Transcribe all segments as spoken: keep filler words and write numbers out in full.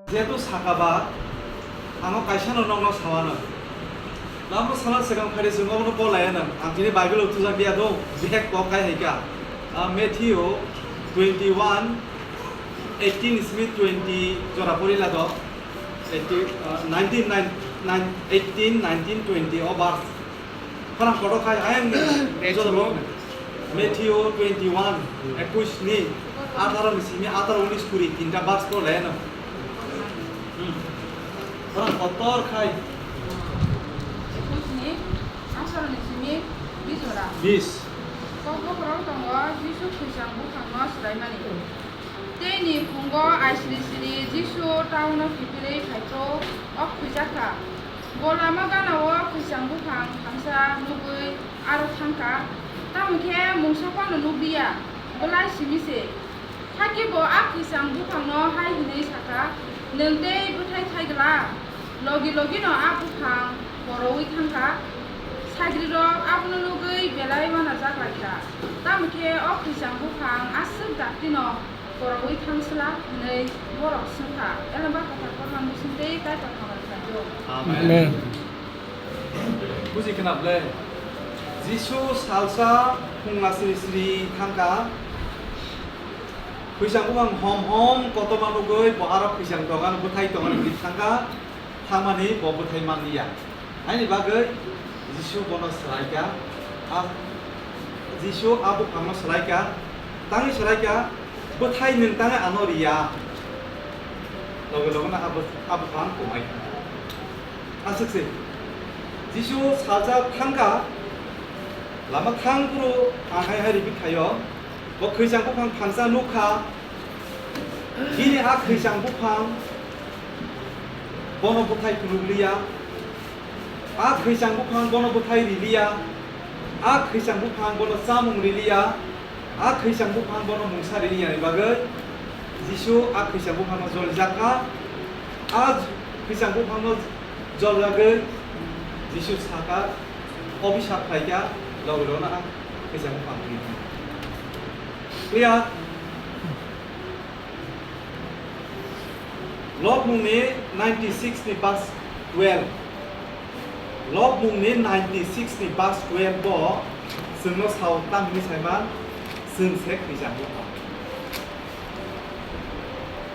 Jehetu sakaba, ang o kaisano nokno sawano. Lama sana swkang phaidi chwng obono Paul layanw. Ang tini Bible o tujak dia do, bihek kok kai hai kha. Ah, Matthew twenty-one, eighteen simi twenty jora pori la do. Eighteen, ah, nineteen, nine, nine, eighteen, nineteen, twenty o verse. Khorang kotor khai ayang ni Matthew. Jodorok ni. Matthew twenty-one, Hmm. ekush ni, atharo ni simi atharo unis kuri, tinta verse pore layanw. Hmm. Khorang kotor khai. Ekush ni, atharo ni simi, bis jora. Bis. Kokborok tongo, Jisu khwisang buphangno swlaimani. Teini phungo aisiri siri Jisu town-o kiphilwi phaikhe o khwijakha. Bo lama gana-o khwisang buphang thangsa nugwi aro thangkha. Tamo khe mungsa phano nukliya, belai simi se. Hakhe bo a khwisang buphangno hai hwnwi sakha, "Nwng tei bwthai thai glak?" Logi logino a buphang borowi thangkha. Sagrirok abono nugwi belai uanajak laikha. Tamo khe o khwisang buphang aswk daktino borowi thang sla hwnwi borok swngkha. Elembakhathar Kothoma bisingtwi Kaitor hamari khlaio. Amen. Amen. Buji khna ble. Jisu salsa phungla sri sri thangkha. Khwisang buphang hom hom kotorma nugwi bo aro khwisang tongan bwthai tongan hwnwi thangkha. Thangmani bo bwthai manliya. Haini bagwi Jisu bono swlaikha, a, Jisu a buphangno swlaikha, tangwi swlaikha, "Bwthai nwng tangwi ano riya." Loge loge no a bw-, a buphang kwmaikha. Aswk se, Jisu salsa thangkha, lama thang phuru ang hai hai ribik khaio, bo khwisang buphang thangsa nukha, bini a khwisang buphang bono bwthai phunukliya, a khwisang buphang bono bwthai riliya, a khwisang buphang bono chamung riliya, a khwisang buphang bono mungsa riliya ni bagwi Jisu a khwisang buphangno jolijak kha. A khwisang buphangno joljagwi Jisu sakha, obisap khlaikha, logi lono a khwisang buphang rikha. Clear? Lobmungni ninety six ni verse twelve. Lobmungni ninety six ni verse twelve bo chwngno sao tamni saiman chwng se khwisang buphang.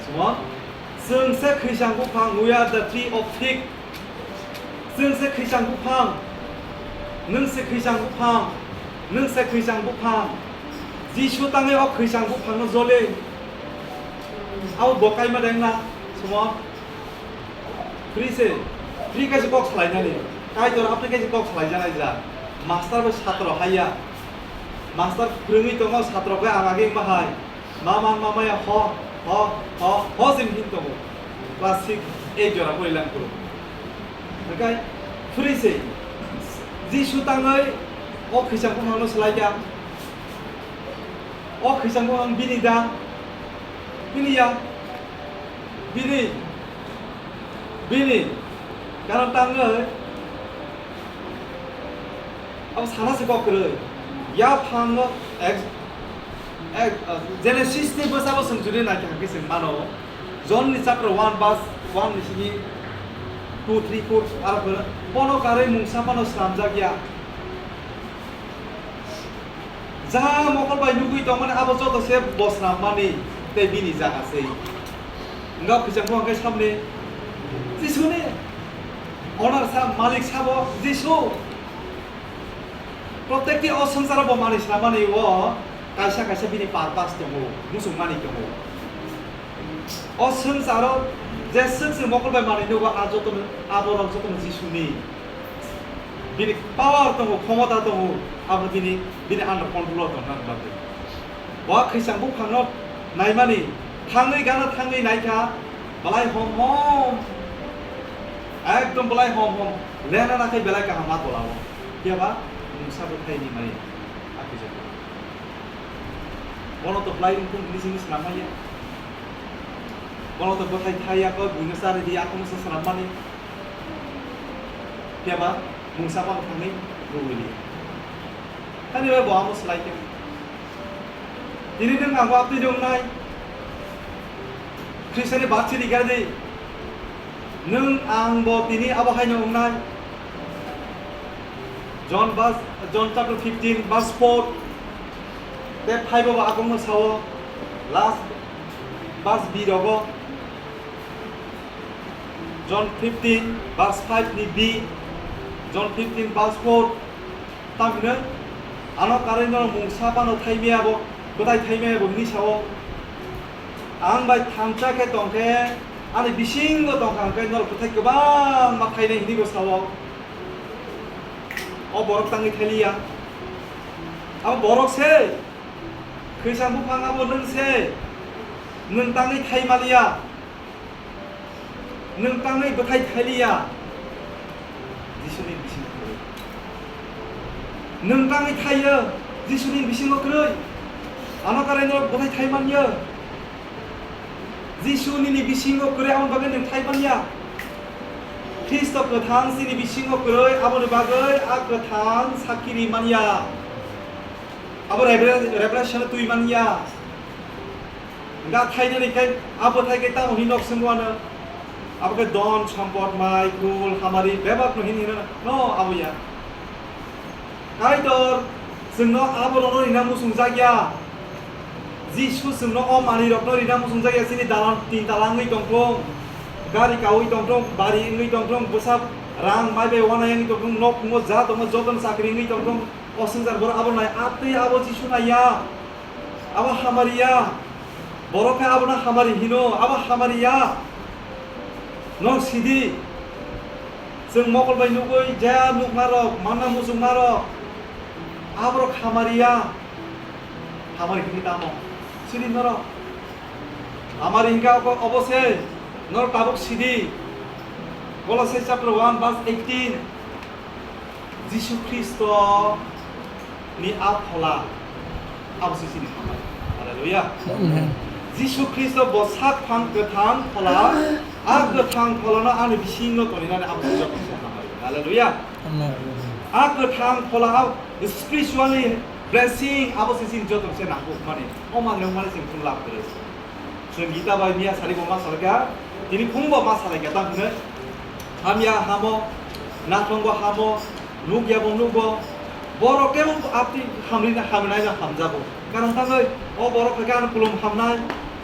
Sumo, chwng se khwisang buphang, we are the tree of fig. Chwng se khwisang buphang, nwng se khwisang buphang, nwng se khwisang buphang. Jisu tangwi o khwisang buphangno jole. Abo bo kaima dengna, sumo. Free se, free kaisa kok salainani. Kaitor apni kaisa kok salaijanai ja. Master bai satro haiya. Master phwrwngwi tongo, satro khe ang age wngma hai. Ma man ma maya ho, ho, ho, ho sin hin tongo. Class six, eight jora pori lang kuru. Hwnkhe phwrwi se, Jisu tangwi o khwisang buphangno swlaikha. O khwisang buphang bini da? Bini ya? Bini. Bini. Karon tangwi abo sana se kok kwrwi. Yaphango ex-, ex-, uh, Genesis ni bwsabo chwng jodi naikha hwnkhe chwng mano. John ni chapter one verse one ni simi two, three, four aro bono karwi mungsa phano swnamjak ya. Ja mokol bai nugwi tongmani abo joto se bo swnam mani tei bini jaga se. Wngkha khwisang buphang khe samni Jisuni owner sa, malik sabo Jisu. Protekti o swngcharo bo manwi swnam mani o kaisa kaisa bini purpose tongo, muchung mani tongo. O swngcharo je swk se mokol bai manwi nugo, a jotono, aborok jotono Jisuni. Bini power tongo, khomota tongo, abo bini, bini under control o tongna bagwi. Bo khwisang buphangno naimani, thangwi gana thangwi naikha, belai hom hom, ekdom belai hom hom, lena nakhai belai kaham a tola o. Phiya ba mungsa bwthai ni mani, a khwisang. Bono to belai wngkuk hwnwi chini swnam manya. Bono to bwthai thai ya kok, buino chari di, akhungsa swnam mani. Phiya ba mungsa bono thangwi nugwi di. Ani bai bo amo swlai khe. Tini nwng abo abtwi nung nai. Khristiani bachiri gadi. Nwng ang bo tini abo haino wngnai. John verse, John chapter fifteen verse four tei five o bo agongno sao, last verse B rogo. John fifteen verse five ni B, John fifteen verse four. Tamhinwi ano karwi norok mungsa phano thaimaya bo, bwthai thaimaya bo hwnwi sao. Ang bai thansa khe tong khe, ani bisingo tong kha hwn khe norok bwthai kwbangma thainai hwnwi bo sao. O borok tangwi thailiya. Abo borok se. Khwisa buphang abo nwng se. Nwng tangwi thai maliya. Nwng tangwi bwthai thailiya. Jisuni bisingo kwrwi. Nwng tangwi thaiyo. Jisuni bisingo kwrwi. Ano karai norok bwthai thai manyo. Jisu nini bisingo kwrwi, aboni bagwi nwng thai manya. Khristo kwthang chini bisingo kwrwi, aboni bagwi a kwthang sakhi ri manya. Abo Revel-, Revelation twi manya. Ga thainani khe abo thai khe tamo hin nok swngo ano. Abo khe don, sompot, mai, kul, hamari, bebak no hin hino. No, abo ya. Kaitor, chwngno aborokno rina muchungjak ya. Jisu chwngno o manwirokno rina muchungjak ya, chini dalan tin tala wngwi tongthung, gari kaui tongthung, bari wngwi tongthung, bwsa rang mai bai uanai wngwi tongthung, nok phungo ja tongo jotono chakri wngwi tongthung, o swngchar borok abo nai, a tei abo Jisu nai ya. Abo hamari ya. Borok khe abono hamari hino, abo hamari ya. Nwng sidi. Chwng mokol bai nugwi jaya nukmarok, manna muchungmarok, aborok hamari ya. Hamari hini tamo? Sidi norok. Hamari hingka obo, obo se. Norok tabuk sidi. Colossae chapter one verse eighteen. Jisu Khristo ni a phola abo se chini hamari. Hallelujah. Amen. Jisu Khristo bo sak phang kwthang phola, a kwthang pholano ani bisingo toninani abo se joto se hamari. Hallelujah. Amen. A kwthang phola spiritually blessing abo se chini joto se nangkukmani. O manwi mani chwng phung lab kwrwi. Chwng Gita bai miya sari bo ma salaikha, tini phung bo ma salaikha, tamo hwnwi hamya hamo, nathong bo hamo, nukya bo nugo, borok kebo apni hamrina hamnai no hamjago. Karon tangwi o borok khaikhe ang kulum hamnai,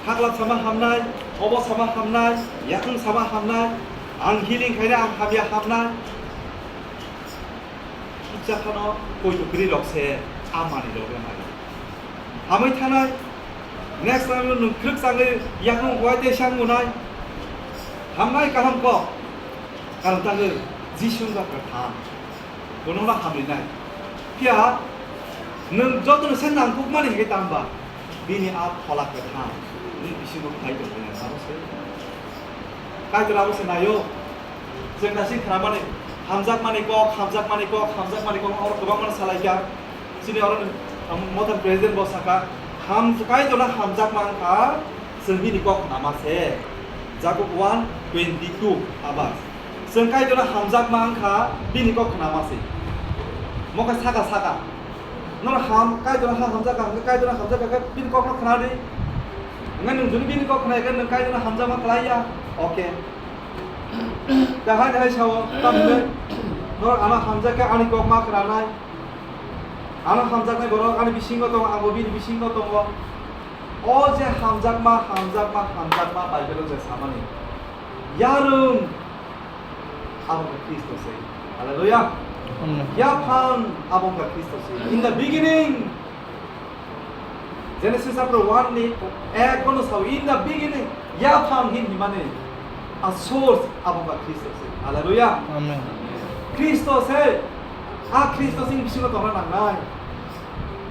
khakla sama hamnai, obo sama hamnai, yakung sama hamnai, ang healing khaina ang hamya hamnai. Kisa phano poito kwrwi rok se a manwi rok le mai. Hamwi thanai, next time nwng khwrwk changwi yakung hwai tei sang munai. Hamnai kaham kok. Karon tangwi Jisu wngkha kwthang. Bono no hamrinai. Phiya nwng jotono se nangkukmani hwnkhe tamba? Bini a phola kwthang, bini bisingo phai tongmani abo se. Kaitor abo se naio. Chwng naising khnamani, hamjakmani kok, hamjakmani kok, hamjakmani kok, oro kwbangma salaikha. Chini oro modern president bo sakha, ham-, Kaitorno hamjakma wngkha, chwng bini kok khnama se. Jakob one twenty two aba. Chwng Kaitorno hamjakma wngkha, bini kok khnama se. Mokhe saka saka. Nono ham, Kaitorno ha hamjakha, hwnkhe Kaitorno hamjakha khe bini kokno khna di. Hwnkhe nwng jodi bini kok khna ya khe nwng Kaitorno hamjakma klai ya. Oke. Da hai da hai sao, tamni norok ano hamjakha ani kok ma khna nai. Ano hamjaknai borok ani bisingo tongo, angbo bini bisingo tongo. O je hamjakma, hamjakma, hamjakma Bible-o je samani. Yarwng abo wngkha Khristo se. Hallelujah. Amen. Yaphang abo wngkha Khristo se. In the beginning, Genesis chapter one ni ek bono sao, in the beginning, yaphang hin himani a source abo wngkha Khristo se. Hallelujah. Amen. Khristo se, a Khristo sing bisingo tongna nangnai.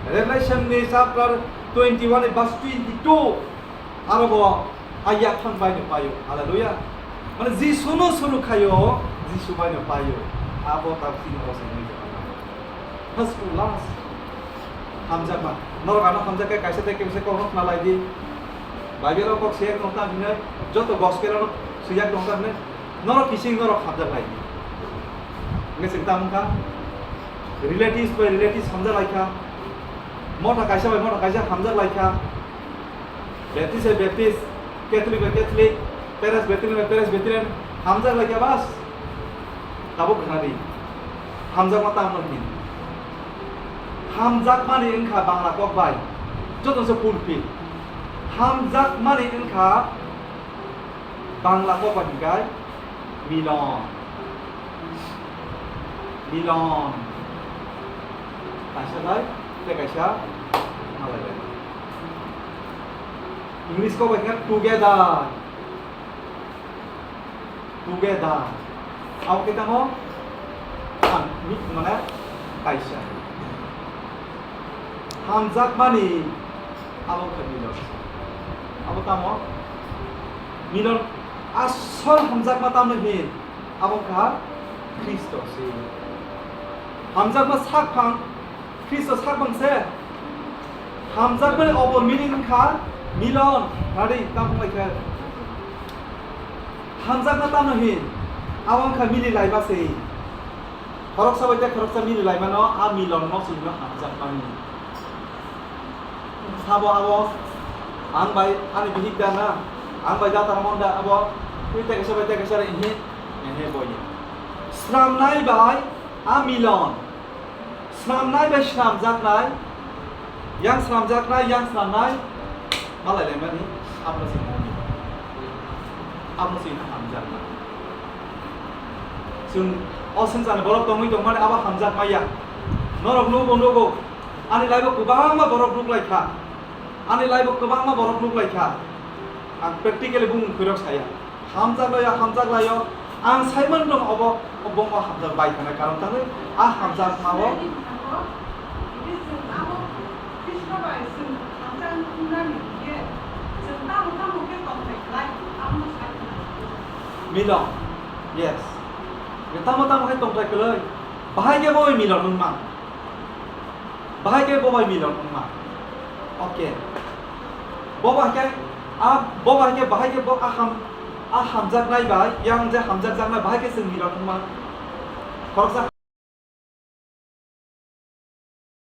Revelation ni chapter twenty one ni verse twenty two, aro bo a yaphang bai no paio. Hallelujah. Mane Jisu no suru khaio, Jisu bai no paio. Abo ta sini oro sini. First to last. Hamjakma. Norok ano hamjak khe kaisa tei kaisa kokno khna lai di. Bible o kok siyak nokta hinai, joto gospel o siyak nokta hinai, norok kising norok hamjak lai di. Hingke chwng tamo wngkha, relatives bai relatives hamjak lai kha, motha kaisa bai motha kaisa hamjak lai kha, Baptist bai Baptist, Catholic bai Catholic, Presbyterian bai Presbyterian, Hamjak lai kha bas. Tabuk khna di. Hamjakma tamo hin. Hamjakmani wngkha Bangla kok bai. Joto se fulfill. Hamjakmani wngkha Bangla kok bai hingkai milon. Milon. Kaisa bai, tei kaisa malai bai. English kok bai khe together. Together. Abo khe tamo? Ang, mi-, mane, kaisa. Hamjakmani abo khe milon. Abo tamo? Milon asol hamjakma tamo hin? Abo kha Khristo se. Hamjakma sakphang Khristo sakbang se. Hamjakmani opor meaning wngkha milon, nadi tamo wngkha. Hamjakma tamo hin, abo wngkha mili laiba se. Khoroksa bai tei khoroksa mili laimano a milon no se hino hamjakmani. Sabo abo ang bai ani bihik da na, ang bai da tara mon da abo twi tei kaisa bai tei kaisa re inhi, inhi boya. Swnamnai bai a milon. Swnamnai bai swnamjaknai, yang swnamjaknai, yang swnamnai, malai laimani, abono se hwnwi. Abono se hwnwi hamjaknai. Chwng o swngcharni borok tongwi tongmani abo hamjakmaya. Norok nugo, nugo, ani laibo kwbangma borok nuk lai kha. Ani laibo kwbangma borok nuk lai kha. Ang practically bumung khuirok saya. Hamjak laio, hamjak laio. Ang saimano dong obo, obo bo hamjak bai thangna karon tangwi a hamjakma o. Milon. Yes. Tamo tamo khe tongthai kwlwi. Bahai khe bo milon wngma. Bahai khe bo bai milon wngma. Okay. Bo bai khe, a, bo bai khe, bahai khe bo a ham, a hamjaknai bai, yang je hamjakjaknai, bahai khe chwng milon wngma. Khoroksa